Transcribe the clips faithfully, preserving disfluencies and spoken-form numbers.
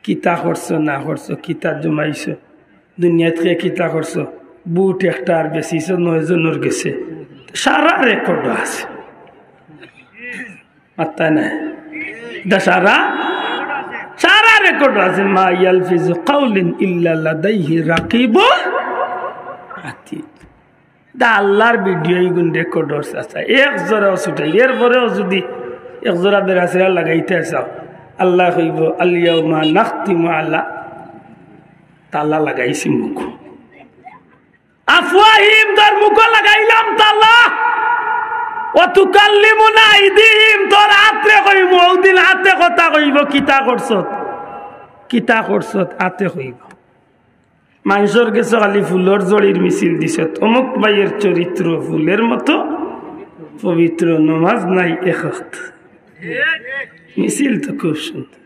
কিতা করছো না করছো, কিতা জমাইছো, দুনিয়াত গিয়া কিতা করছো, বুট একটা আর বেচিছো নয় জনর গেছে, সারা রেকর্ড আছে। মাত্তা নাই, এটা সারা, সারা রেকর্ড আছে। মা ইয়ালফিজু কাউলিন ইল্লা লাদাইহি রাকিবুন আতিদ। দা আল্লাহর ভিডিও ইগুন রেকর্ড আছে। আচ্ছা, এক জোড়াও ছুটাই, এরপরেও যদি এক জোড়া বেড়াছেড়া লাগাইতে চাও, আল্লায় কইবো, "আল ইয়াউমা নাখতিমু আলা", তালা লাগাইছি মুখ। "আফওয়াহিম", তোর মুখো লাগাইলাম তালা। "ওয়া তুকাল্লিমুনা আইদিহিম", তোর আতরে কইবো, অউ দিন আতে কথা কইবো, "কিতা করছত, কিতা করছত", আতে কইবো। মানষর গেছে খালি ফুলর জড়ির মিছিল দিছত, অমুক ভাইয়ের চরিত্র ফুলের মতো পবিত্র, নমাজ নাই এক ওয়াক্ত। মিছিল তো খুব সুন্দর।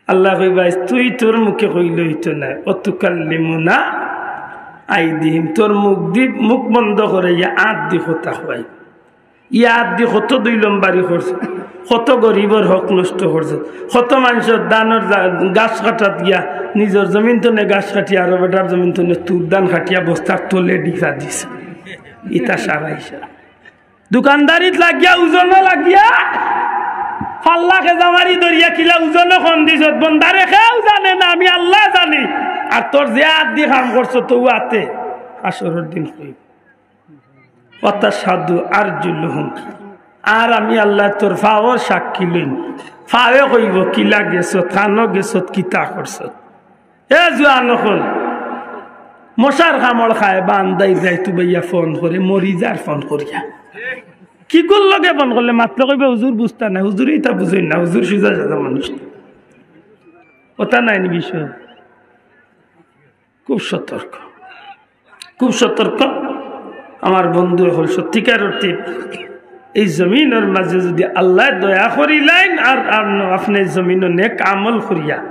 আল্লায় কইবা, "তুই তোর মুখে কইলে অইতো নায়, ওয়া তুকাল্লিমুনা আইদিহিম", তোর মুখ দি, মুখ বন্ধ করাইয়া আত দি কথা কয়। ই আত দি কত দুই লম্বারি করছে, কত গরিবর হক নষ্ট করছে, কত মানষর ধানর জা-, গাছ কাটাত গিয়া নিজর জমিন তনে গাছ কাটিয়া আরো বেটার জমিন তনে তুর ধান কাটিয়া বস্তার তলে ঢুকাই দিছে। ইতা সারা হিসাব। দোকানদারিত লাগিয়া, ওজনো লাগিয়া, ফাল্লা খেজামারি ধরিয়া কিলা ওজনো কম দিছত, বন্দারে কেউ জানে না, আমি আল্লায় জানি। আর তোর যে আত দি কাম করছত, অউ আতে হাশরর দিন কইবো। ওয়াতাশহাদু আরজুলুহুম। আর আমি আল্লায় তোর পাওর সাক্ষী লইমু। পাওয়ে কইবো, "কিলা গেছত, কানো গেছত, কিতা করছত?" এ জুয়ান অকল, মশার কামড় খায়, বান্দাই যায়, তুবাইয়া ফোন করে, মরি যার ফোন করিয়া। কিগুর লগে ফোন করলে মাতলে কইবা, "হুজুর বুঝতা না, হুজুরে ইতা বুঝইন না, হুজুর সুজা সাদা মানুষ।" ওটা নাইনি বিষয়। খুব সতর্ক, খুব সতর্ক। আমার বন্ধু অকল, সত্যিকার অর্থে এই জমিনর মাঝে যদি আল্লায় দয়া করিলাইন আর, আর ন-, আপনে জমিনো নেক আমল করিয়া,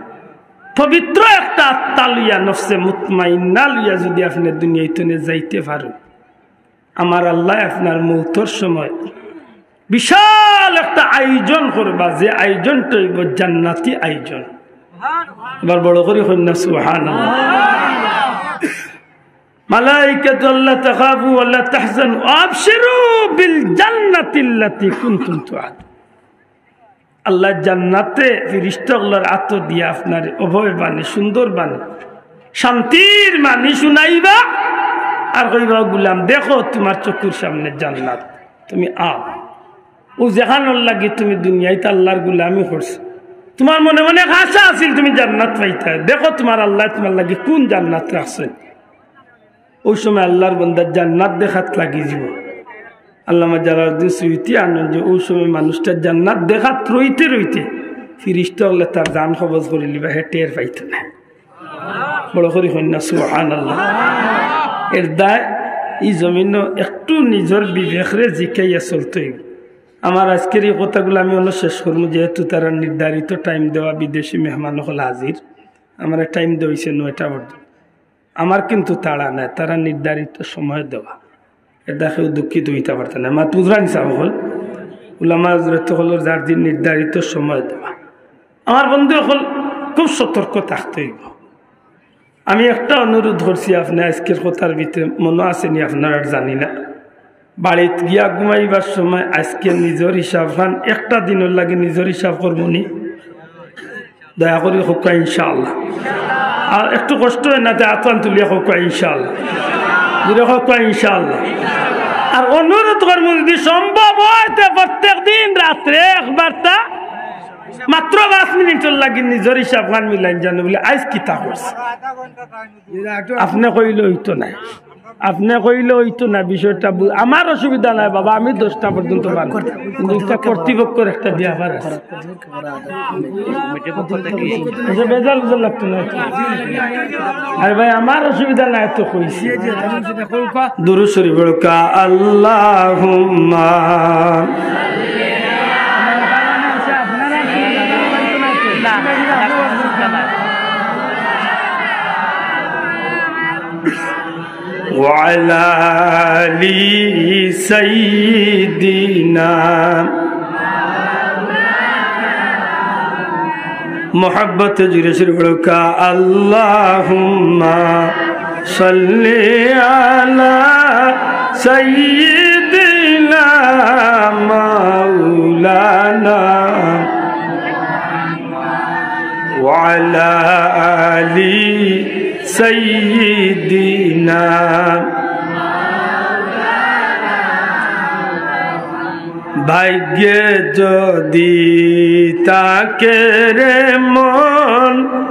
পবিত্র একটা আত্মা লইয়া, নফসে মুতমাইন্না লইয়া যদি আপনে দুনিয়া তনে যাইতে পারইন, আমার আল্লায় আপনার মৌতর সময় বিশাল একটা আয়োজন করবা, যে আয়োজনটা অইবো জান্নাতি আয়োজন। এবার বড় করি কইন না, সুবহানাল্লাহ। মালাইকাতু আল্লা তাখাফু ওয়া লা তাহজানু ওয়া আবশিরু বিল জান্নাতিল্লাতি কুনতুম তুআদুন। আল্লায় জান্নাতে ফিরিস্তা অকলর আতো দিয়া আপনারে অভয় বাণী, সুন্দর বাণী, শান্তির বাণী শুনাইবা। আর কইবা, "গুলাম, দেখো তুমার চকুর সামনে জান্নাত, তুমি আও।" অউ যেখানোর লাগি তুমি দুনিয়াত আল্লার গুলামি করছো, তুমার মনে মনে আশা আছিল তুমি জান্নাত পাইতায়, দেখো তুমার আল্লায় তুমার লাগি কুন জান্নাত রাখছইন। অউ সময় আল্লার বন্দার জান্নাত দেখাত লাগি যিবো। আল্লামা জালালউদ্দিন সুয়ুতি আনইন যে অউ সময় মানুষটা জান্নাত দেখাত রইতে রইতে ফিরিস্তা অকলে তার জান কবজ করিলিবা, হে টের পাইতো না। বড় করি কইন না, সুবহানাল্লাহ। এর দায় ই জমিনো একটু নিজর বিবেকরে জিকাইয়া চলতে অইবো। আমার আইজকের ই কথাগুলা আমি অনো শেষ করমু, যেহেতু তারা নির্ধারিত টাইম দেওয়া, বিদেশি মেহমান অকল হাজির, আমারে টাইম দেওয়া অইছে নয়টা পর্যন্ত। আমার কিন্তু তাড়া নাই, তারা নির্ধারিত সময় দেওয়া, এটা কেউ দুঃখিত অইতা পারতা না। মাত বুঝরা নি সাব অকল, উলামা হজরত অকলর যার দিন নির্ধারিত সময় দেওয়া। আমার বন্ধু অকল, খুব সতর্ক থাকতে অইবো। আমি একটা অনুরোধ করছি, আপনে আইজকের কথার ভিতরে মনো আছে নি আপনারার জানি না, বাড়িত গিয়া ঘুমাইবার সময় আইজকে নিজর হিসাব খান, একটা দিনর লাগি নিজর হিসাব করবো নি? দয়া করি কউক্কা ইনশাআল্লাহ। আর একটু কষ্ট অয় না, তে আত খান তুলিয়া কউক্কা ইনশাআল্লাহ। জোরে কউক্কা ইনশাআল্লাহ। আর অনুরোধ করমু, যদি সম্ভব অয়, তে প্রত্যেক দিন রাত্রে একবারতা মাত্র পাঁচ মিনিটর লাগি নিজর হিসাব খান মিলাইন জানো বুলে আইজ কিতা করছি। আপনে কইলে অইতো নায়, আপনে কইলে অইতো না, বিষয়টা বু-, আমার অসুবিধা নাই বাবা, আমি দশটা পর্যন্ত বান্ধব। কিন্তু এটা কর্তৃপক্ষর একটা ব্যাপার আছে। আচ্ছা, বেজার বুজার লাগতো না তো। আরে ভাই, আমার অসুবিধা নাই তো, কইছি। দুরূদ শরীফ পড়উক্কা, আল্লাহুম্মা। وعلى آل سيدنا محبت جرشر بڑکا، اللهم صل على سيدنا مولانا وعلى آل سيدنا। ভাগ্যে যদি থাকে রে মন,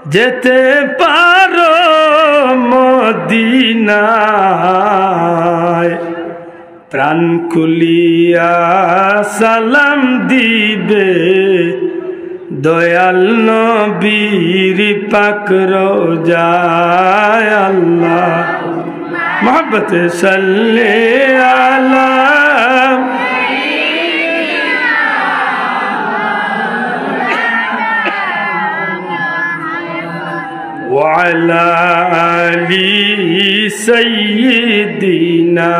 যেতে পারো মদিনায়, প্রাণ খুলিয়া সালাম দিবে দয়াল নবীর পাক রোজায়। আল্লাহ محبت صل على وعلى آل سيدنا।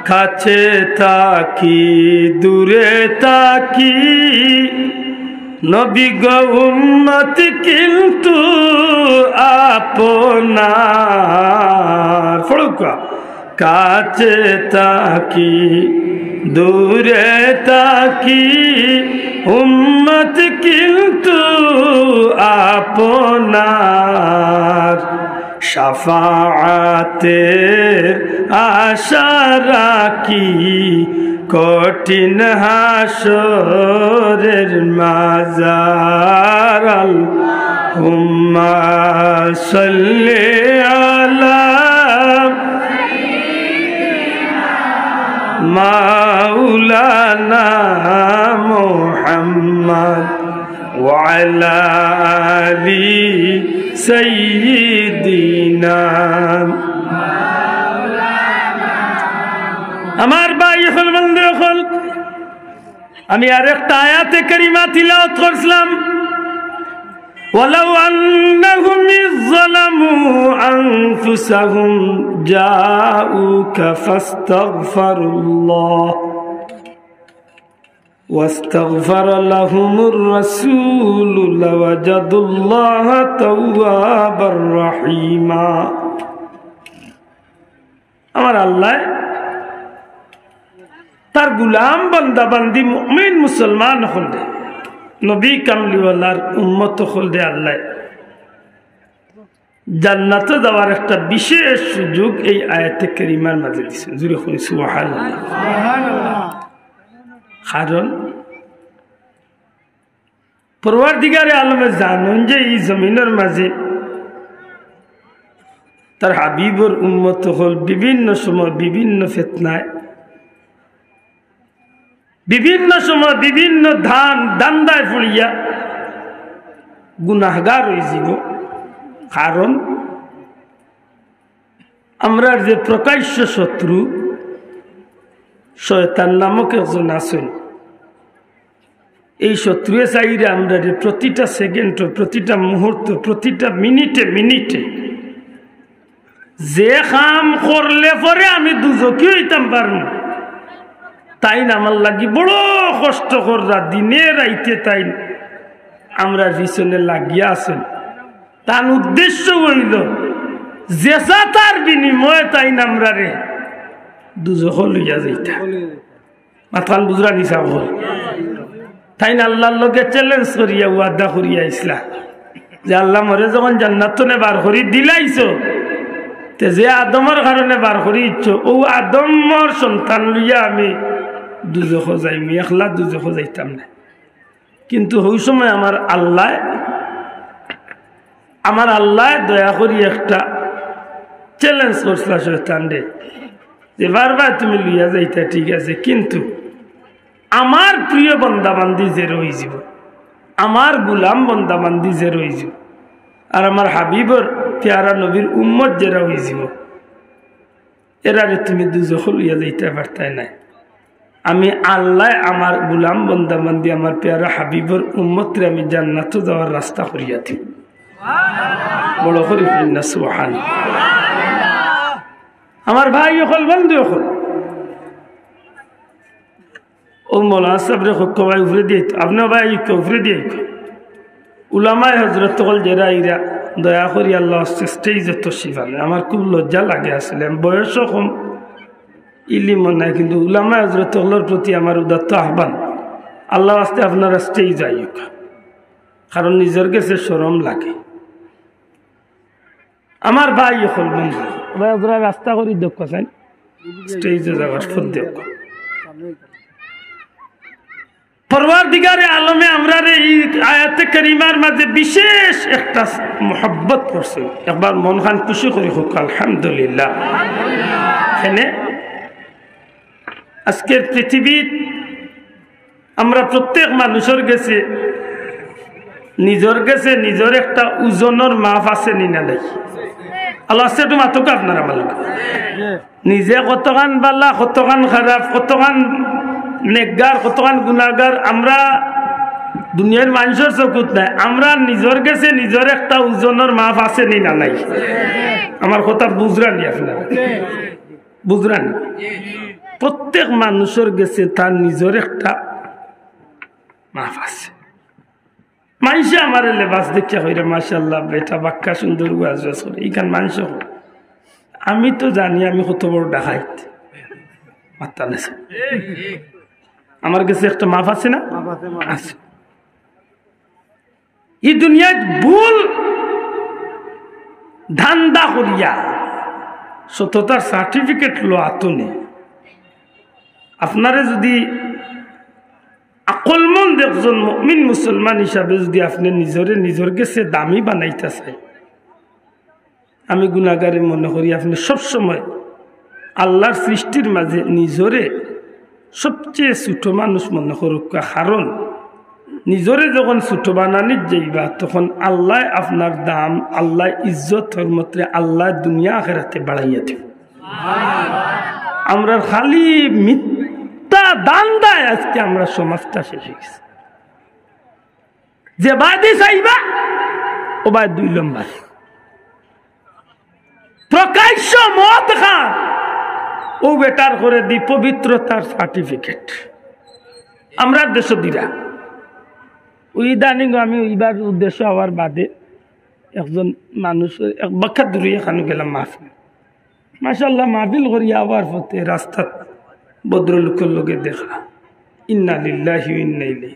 কাছে থাকি দূরে থাকি নবী গো উম্মত কিন্তু আপনার। পড়ুক্কা। কাছে থাকি দূরে থাকি উম্মত কিন্তু আপনার। শাফাআতের আশা রাখি কঠিন হাশরের মাজার। আল্লাহুম্মা সাল্লি আলা মাওলানা মুহাম্মদ ওয়া আলা আলি সাইয়্যিদিনা। আমার ভাই অকল, বন্ধু অকল, আমি আরেকটা আয়াতে কারিমা তিলাওয়াত করছিলাম, ولو أنهم إذ ظلموا أنفسهم جاءوك فاستغفروا الله واستغفر لهم الرسول لوجدوا الله توابا رحيما। আমার আল্লাহ তার গুলাম, বান্দা, বান্দি, মুমিন, মুসলমান অকলরে, নবী কামলিওয়ালার উম্মত অকলরে আল্লাহ জান্নাতো যাওয়ার একটা বিশেষ সুযোগ এই আয়াতে কারিমার মাঝে দিছে। জুরে কই সুবহানাল্লাহ। কারণ পরওয়ারদিগারে আলমে জানইন যে ই জমিনর মাঝে তার হাবিবর উম্মত অকল বিভিন্ন সময় বিভিন্ন ফিতনায়, বিভিন্ন সময় বিভিন্ন ধান ধান্দায় পড়িয়া গুনাহগার অইযিবো। কারণ আমরার যে প্রকাশ্য শত্রু শয়তান নামক একজন আছইন, এই শত্রুয়ে চাইরা আমরারে প্রতিটা সেকেন্ডো, প্রতিটা মুহূর্তো, প্রতিটা মিনিটে মিনিটে যে কাম করলে পরে আমি দুজখি অইতাম পারমু, তাইন আমার লাগি বড় কষ্ট কররা, দিনে রাইতে তাইন আমরার পিছনে লাগিয়া আছইন। তান উদ্দেশ্য অইলো যেসাতার বিনিময়ে তাইন আমরারে দুজখো লইয়া যাইতা। মাতখান বুঝরা নি সাব অকল? তাইন আল্লার লগে challenge করিয়া ওয়াদা করিয়া আইছলা যে, "আল্লাহ, মরে যখন জান্নাত তনে বার করি দিলাইছো, তে যে আদমর কারণে বার করি দিছো, অউ আদমর সন্তান লইয়া আমি দুজখো যাইমু, একলা দুজখো যাইতাম না।" কিন্তু হউ সময় আমার আল্লায়, আমার আল্লায় দয়া করি একটা challenge করছলা শয়তানরে যে, "বারবার তুমি লইয়া যাইতা, ঠিক আছে, কিন্তু আমার প্রিয় বান্দা বান্দি যেরা অইযিবো, আমার গুলাম বান্দা বান্দি যেরা অইযিবো, আর আমার হাবিবর পেয়ারা নবীর উম্মত যেরা অইযিবো, এরারে তুমি দুজখো লইয়া যাইতা পারতায় নায়। আমি আল্লায় আমার গুলাম বান্দা বান্দি, আমার পেয়ারা হাবিবর উম্মতরে আমি জান্নাতো যাওয়ার রাস্তা করিয়া দিমু।" বড় করি কইন না সুবহান। আমার ভাই অকল, বন্ধু অকল, ও মৌলানা সাবরে কউক্কা ভাই উপরে দিয়া আইতো, আপনে ভাই আইউক্কা, উপরে দিয়া আইউক্কা। উলামায়ে হজরত অকল যেরা আইরা, দয়া করি আল্লার ওয়াস্তে stage-ও তশরিফ আনউক্কা। আমার খুব লজ্জা লাগে আসলে, আমি বয়সও কম, ইলিমও নাই, কিন্তু উলামায়ে হজরত অকলর প্রতি আমার উদাত্ত আহ্বান, আল্লার ওয়াস্তে আপনারা stage-ও আইউক্কা, কারণ নিজর গেছে শরম লাগে। আমার ভাই অকল, বন্ধু, ভাই, ওরা রাস্তা করি দেউক্কা চাই, stage-ও যাওয়ার পথ দেউক্কা। পরওয়ারদিগারে আলমে আমরারে ই আয়াতে কারিমার মাঝে বিশেষ একটা মহব্বত করছে। একবার মনখান খুশি করি কউক্কা, আলহামদুলিল্লাহ। এনে আজকের পৃথিবীত আমরা প্রত্যেক মানুষর গেছে, নিজর গেছে নিজর একটা ওজনর মাপ আছে নি না নাই? আল্লার ওয়াস্তে একটু মাতউক্কা আপনারা আমার লগে। নিজে কতখান বালা, কতখান খারাপ, কতখান নেককার, কতখান গুনাগার, আমরা দুনিয়ার মানষর চকুত নাই, আমরা নিজর গেছে নিজর একটা ওজনর মাপ আছে নি না নাই? আমার কথা বুঝরা নি আপনারা? বুঝরা নি? প্রত্যেক মানুষর গেছে তার নিজর একটা মাপ আছে। মানষে আমারে লেবাস দেখিয়া কইরা, "মাশাআল্লাহ, বেটা বাক্কা সুন্দর ওয়াজ ওয়াজ করে।" ইখান মানষে কয়। আমি তো জানি আমি কত বড় ডাকাইত। মাতরা না। আমার গেছে একটা মাপ আছে না? মাপ আছে, মাপ আছে। আছে। ই দুনিয়াত ভুল ধান্দা করিয়া সততার certificate লওয়া তো নি। আপনারে যুদি আকলমন্দ একজন মুমিন মুসলমান হিসাবে যুদি আপনে নিজরে নিজর গেছে দামি বানাইতা চাইন, আমি গুনাগারে মনে করি আপনে সবসময় আল্লার সৃষ্টির মাঝে নিজরে সবচেয়ে ছোট মানুষ মনে করউক্কা, কারণ নিজরে যখন ছোট বানানিত যাইবা, তখন আল্লায় আপনার দাম, আল্লায় ইজ্জত হরমতরে, আল্লায় দুনিয়া আখেরাতে বাড়াইয়া দিবা। আমরার খালি মিথ্যা ধান্দায় আজকে আমরার সমাজটা শেষ অইগেছে। যে বাদে চাইবা, ও বায় দুই নম্বর। প্রকাশ্য মদ খান, ও বেটার করে দি পবিত্রতার certificate। আমরার দেশো দিরা। ওই ইদানিং আমি ওইবার উদ্দেশ্য হওয়ার বাদে একজন মানুষ, এক বাক্কা দূরে এখানে গেলাম মাহফিল। মাশাআল্লাহ, মাহফিল করি আওয়ার পথে রাস্তাত ভদ্রলোকর লগে দেখা। ইন্না লিল্লাহি ওয়া ইন্না ইলাইহি।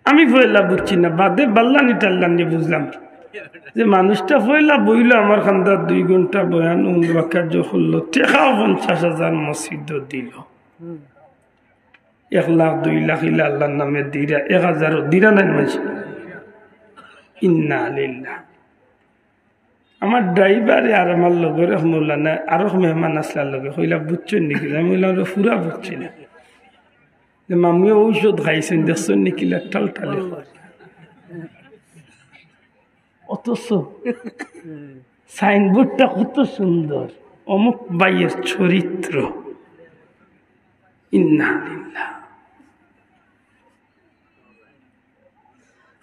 আমি পয়লা বুঝছি না, বাদে বাল্লানি টাল্লানি বুঝলাম যে মানুষটা পয়লা বইলো আমার কান্দাত দুই ঘন্টা বয়ান, উন বাক্কা জো করলো, টেকাও পঞ্চাশ হাজার মসজিদো দিলো। এক লাখ, দুই লাখ ইলা আল্লার নামে দিরা, এক হাজারও দিরা নায় মানষে। ইন্না লিল্লাহ। আমার ড্রাইভারে আর আমার লগর এক মৌলানা, আরো মেহমান আছলা লগে, কইলা, "বুঝছইন নি কিলা?" আমি কইলাম, "ওরে পুরা বুঝছি না।" যে মামুয়ে ঔষধ খাইছইন, দেখছইন নি কিলা টালটালি। অথচ সাইনবোর্ডটা কত সুন্দর, অমুক ভাইয়ের চরিত্র। ইন্না লিল্লাহ।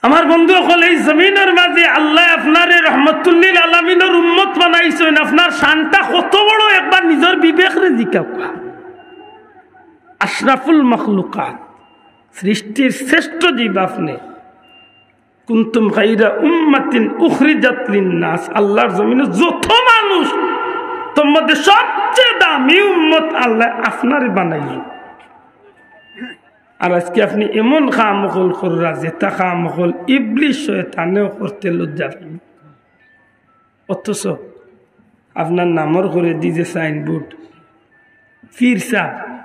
আমার বন্ধু অকল, এই জমিনর মাঝে আল্লায় আপনারে রহমতুল্লিল আলামিনর উম্মত বানাইছইন, আপনার শানটা কত বড় একবার নিজর বিবেকরে জিকাউক্কা। আশরাফুল মখলুকাত, সৃষ্টির শ্রেষ্ঠ জীব আপনে। কুনতুম খাইরা উম্মাতিন উখরিজাত লিন্নাস, আল্লার জমিনো যত মানুষ, তার মধ্যে সবচেয়ে দামি উম্মত আল্লায় আপনারে বানাইলো। আর আজকে আপনে এমন কাম অকল কররা, যেটা কাম অকল ইবলিস শয়তানেও করতে লজ্জা পায়। অথচ আপনার নামর করে দি যে সাইনবোর্ড, পীর সাব,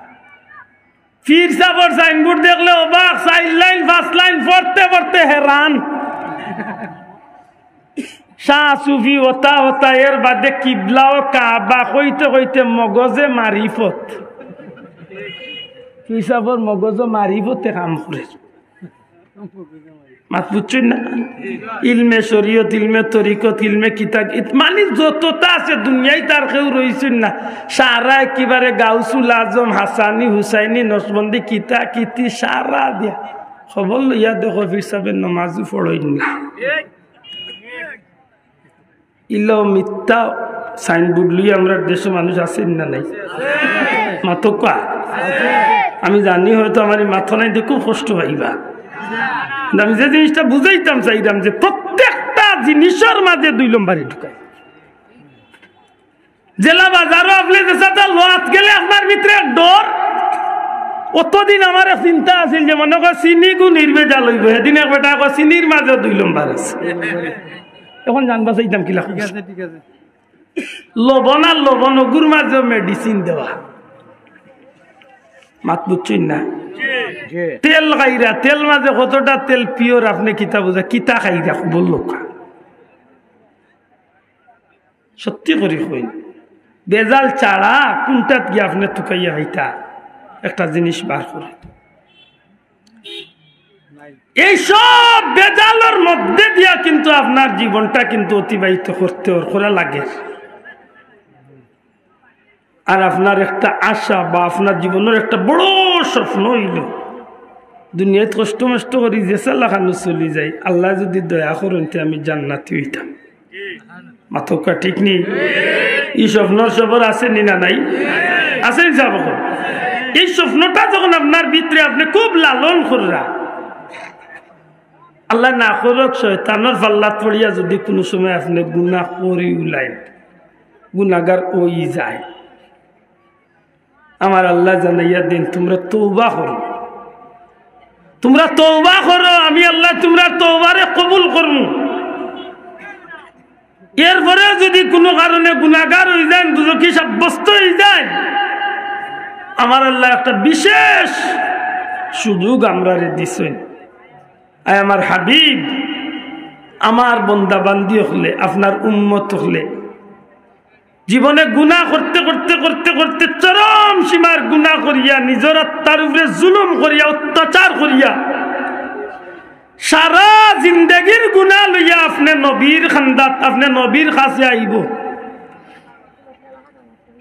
পীর সাবর সাইনবোর্ড দেখলে অবাক, চাইর লাইন পাঁচ লাইন পড়তে পড়তে হেরান। শাহ সুফি ওতা ওতা, এর বাদে কিবলা ও কাবা কইতে কইতে মগজে মারিফত। পীর সাবর মগজও মারিফতে কাম করে। মাত বুঝছইন না? ইলমে শরীয়ত, ইলমে তরিকত, ইলমে কিতাব, ইত-, মানে যতটা আছে দুনিয়াত আর কেউ রইছইন না। সারা একেবারে গাউসুল আজম, হাসানি, হুসাইনি, নকশবন্দি, কিতা কিতি সারা দিয়া। খবর লইয়া দেখো, পীর সাবে নমাজও পড়ইন না। ইলাও মিথ্যা সাইনবোর্ড লইয়া আমরার দেশো মানুষ আছইন না নাই? মাতউক্কা। আমি জানি হয়তো আমার এই মাথা নাই, খুব কষ্ট পাইবা। কিন্তু আমি যে জিনিসটা বুঝাইতাম চাইলাম যে প্রত্যেকটা জিনিসের মাঝে দুই লম্বারি ঢুকায়। জেলা বাজারও আপনি যে সাথে লোয়াত গেলে আপনার ভিতরে এক ডর। অতদিন আমার এক চিন্তা আছিল যে মনে কর চিনি গুনির ভেজাল অইবো। সেদিন এক বেটা কয় চিনির মাঝেও দুই লম্বার আছে। এখন জানবা চাইতাম কি লাগবে? ঠিক আছে, ঠিক আছে। লবণ আর লবণ ওগুর মাঝেও মেডিসিন দেওয়া। মাত বুঝছইন না? তেল খাইরা, তেল মাঝে কতটা তেল পিওর আপনি কিতা বুঝা, কিতা খাইরা খবর লোকা। সত্যি করি কইন, ভেজাল ছাড়া কোনটাত গিয়া আপনি তুকাইয়া খাইতা? একটা জিনিস বার করে। এই সব ভেজালর মধ্যে দিয়া কিন্তু আপনার জীবনটা কিন্তু অতিবাহিত করতে অর করা লাগে। আর আপনার একটা আশা বা আপনার জীবনের একটা বড় স্বপ্ন অইলো, দুনিয়াত কষ্ট মষ্ট করি যে সালাখানো চলি যাই, আল্লায় যদি দয়া করইন তে আমি জান্নাতি অইতাম। মাতউক্কা ঠিক নি? ই স্বপ্নর সবর আছে নি না নাই? আছে নি সাব অকল? এই স্বপ্নটা যখন আপনার ভিতরে আপনি খুব লালন কররা, আল্লায় না করউক শয়তানর ফাল্লাত পড়িয়া যদি কুনু সময় আপনি গুনা করি উলাইন, গুনাগার অই যায়, আমার আল্লায় জানাইয়া দিন, তুমরা তওবা করো, তুমরা তওবা করো, আমি আল্লায় তুমরার তওবারে কবুল করমু। এরপরেও যদি কুনু কারণে গুনাগার অই যাইন, দুজখি সাব্যস্ত অই যাইন, আমার আল্লায় একটা বিশেষ সুযোগ আমরারে দিছইন। আয় আমার হাবিব, আমার বন্দা বান্দি অকলে, আপনার উম্মত অকলে, জীবনে গুনা করতে করতে করতে করতে চরম সীমার গুনা করিয়া, নিজর আত্মার উপরে জুলুম করিয়া, অত্যাচার করিয়া, সারা জিন্দেগির গুনা লইয়া আপনে নবীর খান্দাত, আপনে নবীর কাছে আইবো,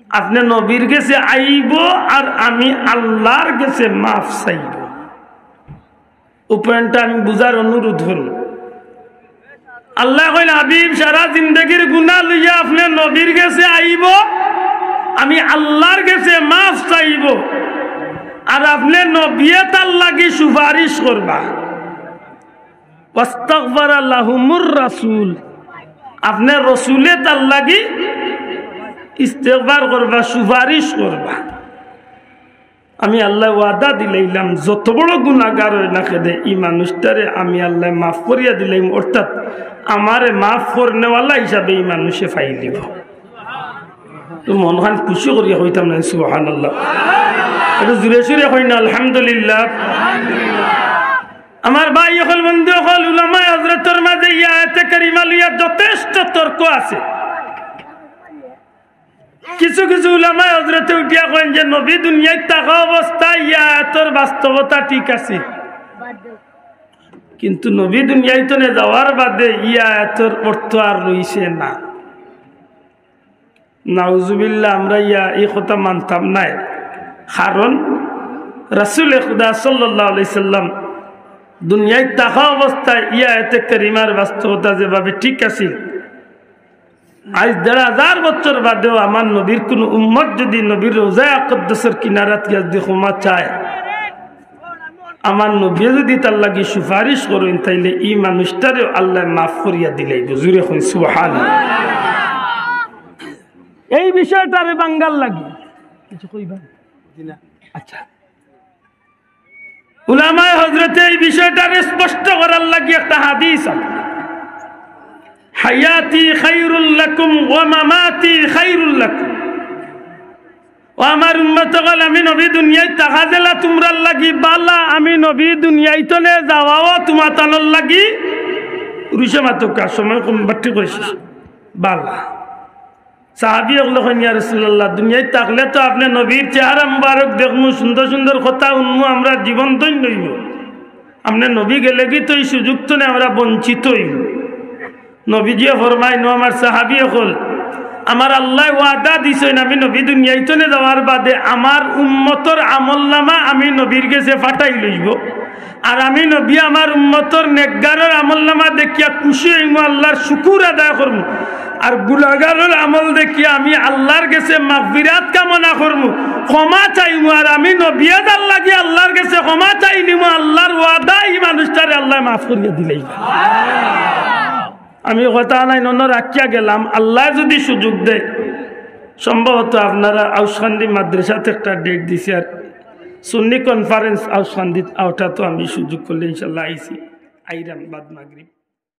আপনে নবীর গেছে আইবো, আর আমি আল্লার গেছে মাফ চাইবো। অউ point টা আমি বুঝার অনুরোধ করমু। আল্লায় কইন, হাবিব, সারা জিন্দেগির গুনা লইয়া আপনে নবীর গেছে আইবো, আমি আল্লার গেছে মাফ চাইবো, আর আপনে নবিয়ে তার লাগি সুপারিশ করবা। ওয়াস্তাগফারা লাহুমুর রাসূল, আপনে রসুলে তার লাগি ইস্তেগফার করবা, সুপারিশ করবা। আমি আল্লায় ওয়াদা দিলাইলাম, যত বড় গুনাগার অয় না কেনে, ই মানুষটারে আমি আল্লায় মাফ করিয়া দিলাইমু, অর্থাৎ আমারে মাফ করনেওয়ালা হিসাবে ই মানুষে পাইলিবো। তো মনখান খুশি করিয়া কইতাম না, সুবহানাল্লাহ। একটু জোরে সোরে কইন না, আলহামদুলিল্লাহ। আমার ভাই অকল, বন্ধু অকল, উলামায়ে হযরতর মাঝে ই আয়াতে কারিমা লইয়া যথেষ্ট তর্ক আছে। কিছু কিছু উলামায়ে হযরতে উঠিয়া কইন যে নবী দুনিয়াত থাকা অবস্থায় ই আয়াতর বাস্তবতা ঠিক আছে, কিন্তু নবী দুনিয়া থনে যাওয়ার বাদে ই আয়াতর অর্থ আর রইছে না। নাউজুবিল্লাহ, আমরা ইয়া, ই কথা মানতাম নায়। কারণ রাসূলে খুদা সাল্লাল্লাহু আলাইহি সাল্লাম দুনিয়াত থাকা অবস্থায় ই আয়াতে কারিমার বাস্তবতা যেভাবে ঠিক আছিল, আইজ দেড় হাজার বছর বাদেও আমার নবীর কুনু উম্মত যদি নবীর রওজায়ে আকদ্দসর কিনারাত গিয়া যদি ক্ষমা চায়, আমার নবীয়ে যদি তার লাগি সুপারিশ করইন, তাইলে ই মানুষটারেও আল্লায় মাফ করিয়া দিলাইবো। জোরে কইন সুবহানাল্লাহ। এই বিষয়টারে বাঙ্গার লাগি কিছু কইবা? জি না। আচ্ছা, উলামায়ে হযরতে এই বিষয়টারে স্পষ্ট করার লাগি একটা হাদিস আছে, হায়াতি খায়রুল লাকুম ওয়া মামাতি খায়রুল লাকুম। ও আমার উম্মত অকল, আমি নবী দুনিয়াত থাকা যেলা তুমরার লাগি বালা, আমি নবী দুনিয়া থনে যাওয়াও তুমাতানর লাগি, রুশে মাতউক্কা, সময় কম, বাট্টি কইছি, বালা। সাহাবী অকলে কইন, ইয়া রাসূলুল্লাহ, দুনিয়াত থাকলে তো আপনে নবীর চেহারা মুবারক দেখমু, সুন্দর সুন্দর কথা হুনমু, আমরার জীবন ধন্য অইবো। আপনে নবী গেলেগি তো ই সুযোগ থনে আমরা বঞ্চিত অইমু। নবীজিয়ে ফরমাইন, ও আমার সাহাবী অকল, আমার আল্লায় ওয়াদা দিছইন, আমি নবী দুনিয়াইতনে যাওয়ার বাদে আমার উম্মতর আমলনামা আমি নবীর গেছে ফাটাই লইবো। আর আমি নবী আমার উম্মতর নেকগারর আমলনামা দেখিয়া খুশি অইমু, আল্লার শুকুর আদায় করমু। আর গুনাগারর আমল দেখিয়া আমি আল্লার গেছে মাগফিরাত কামনা করমু, ক্ষমা চাইমু। আর আমি নবিয়ে যার লাগি আল্লার গেছে ক্ষমা চাইলিমু, আল্লার ওয়াদা ই মানুষটারে আল্লায় মাফ করিয়া দিলাইবা। আমি কথা নাই নন রাখিয়া গেলাম, আল্লায় যুদি সুযোগ দেয়, সম্ভবত আপনারা আউসকান্দি মাদ্রাসাত একটা ডেট দিছি, আর সুন্নি কনফারেন্স আউসকান্দিত, ওটা তো আমি সুযোগ করলে ইনশাল্লাহ আইছি, আইরাম বাদ মাগরিব।